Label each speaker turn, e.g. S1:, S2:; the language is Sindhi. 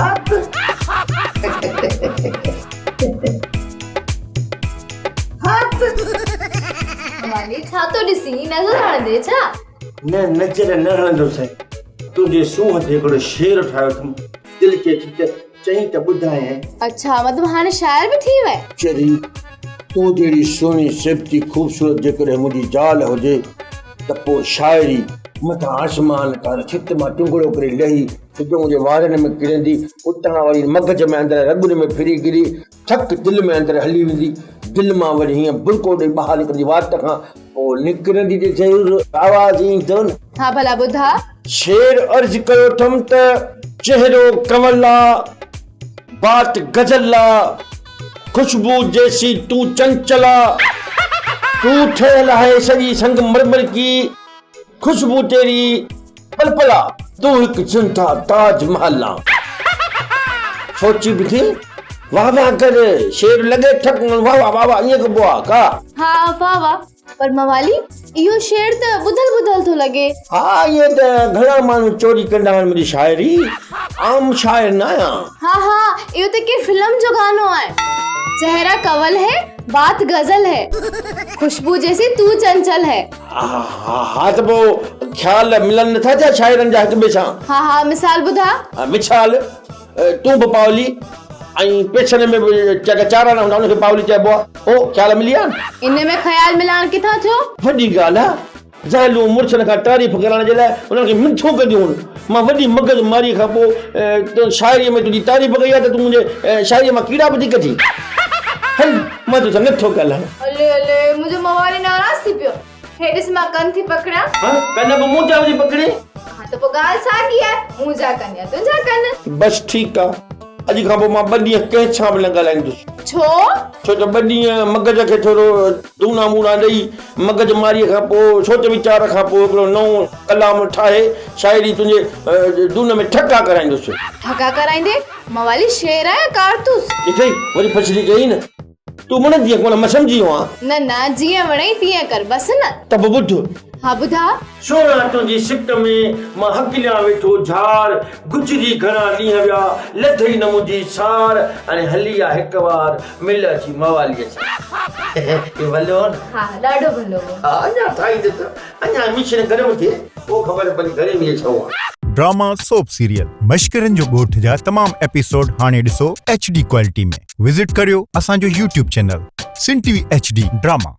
S1: هٿ. هٿ.
S2: موالي ڇا ٿو ڏسين نظر هڻندي ڇا؟
S1: نه نظر نه هڻندوسين. تنهنجي سونهن تي هڪڙو شعر ٺاهيو اٿم. دل چئي ٿي ته چئين ته ٻڌايانء.
S2: اڇا مطلب هاڻي شاعر به ٿي وئين.
S1: چري تو جهڙي سهڻي صفتي خوبصورت جيڪڏهن منهنجي زال هجي ته پوء شاعري مٿان آسمان تان ڇت مان ٽنگڙو ڪري لهي سڌو منهنجي وارن ۾ ڪرندي، اتان وري مغز ۾ اندر رڳن ۾ ڦري گري ٿڪ دل ۾ اندر هلي ويندي، دل مان وري هيئن برقعو ڏئي ٻاهر نڪرندي وات کان پوء نڪرندي ته ضرور آواز ايندو نه.
S2: ها ڀلا ٻڌاء.
S1: شعر عرض ڪيو اٿم ته چهرو ڪنول آ، بات غزل آ، خوشبو جيسي تون چنچل آ، تون ٺهيل آهي سڄي سنگ مرمر ڪي، خوشبو تيري پل پل آ، تون هڪ زنده تاج محل آ. سوچي به ٿي واه واه ڪر، شعر لڳي ٺڪ واه واه واه واه ائين ڪبو آ ڪا؟
S2: ها واه واه. پر موالي اهو شعر ته ٻڌل ٻڌل ٿو لڳي.
S1: ها ائين ته گهڻا ماڻهو چوري ڪندا آهن منهنجي شاعري، عام شاعر نه آهيان.
S2: ها ها اهو ته ڪنهن فلم جو گانو آهي. چهره ڪنول هي بات غزل هي خوشبو جيسي تو چنچل هي.
S1: ها ها ته پوء خيال ملن نٿا ڇا شاعرن جا هڪ ٻئي سان.
S2: ها ها مثال ٻڌاء.
S1: مثال تون به پاولي ۽ پيسن ۾ به جيڪا چاراڻا هوندا ان کي پاولي چئبو آهي. او خيال ملي ويا نه؟
S2: ان ۾ خيال ملائڻ ڪٿان ٿيو؟
S1: وڏي ڳالهه آهي. زالون مڙسن کان تعريف ڪرائڻ جي لاء انهن کي منٿون ڪنديون هن. مان وڏي مغز ماريء کان پوء شاعريء ۾ تنهنجي تعريف ڪئي آهي ته تون منهنجي شاعريء مان ڪيڙا به ٿي ڪڍين. هل مان توسان نٿو ڳالهايان.
S2: الي الي منهنجو موالي ناراض ٿي پيو. هي ڏس مان ڪن ٿي پڪڙيان.
S1: ها ڪن به منهنجا وڃي پڪڙين.
S2: ها ته پوء ڳالهه ساڳي آهي منهنجا ڪن يا تنهنجا ڪن.
S1: بس ٺيڪ آ اڄ کان پوء مان ٻه ڏينهن ڪنهن سان به نه ڳالهائيندس.
S2: ڇو؟
S1: ڇو ته ٻه ڏينهن مغز کي ٿورو دونا مونا ڏئي مغز ماريء کان پوء سوچ ويچار کان پوء هڪڙو نئون ڪلام ٺاهي شاعري تنهنجي دون ۾ ٺڪا ڪرائيندس.
S2: ٺڪا ڪرائيندين؟ موالي شعر آ يا ڪارتوس؟
S1: ڏٺئي وري ڦسلي ڪئي نه. تون وڻندينء ڪونه، مان سمجهي ويو آهيان.
S2: نه نه، جيئن وڻئي تيئن ڪر، بس نه.
S1: ته به ٻڌ.
S2: ها ٻڌاء.
S1: سهڻا تنهنجي سڪ ۾، مان هڪليان ويٺو جهار، گذري گهڻا ڏينهن ويا، لڌئي نه منهنجي سار، هاڻي هلي آ هڪ وار، مل اچي مواليء سان. اهو ڀلو هو نه؟
S2: ها ڏاڍو ڀلو هو.
S1: ها اڃا ٺاهيندس، اڃا مشين گرم ٿئي، پوء خبر پوندي گهڻي ۾ ڇو آ.
S3: ڊراما سوپ سيريل مشڪرن جو ڳوٺ جا تمام ايپيسوڊ هاڻي ڏسو ايڇ ڊي ڪوالٽي ۾ وزٽ ڪريو اسان جو YouTube channel Sindh T V H D drama.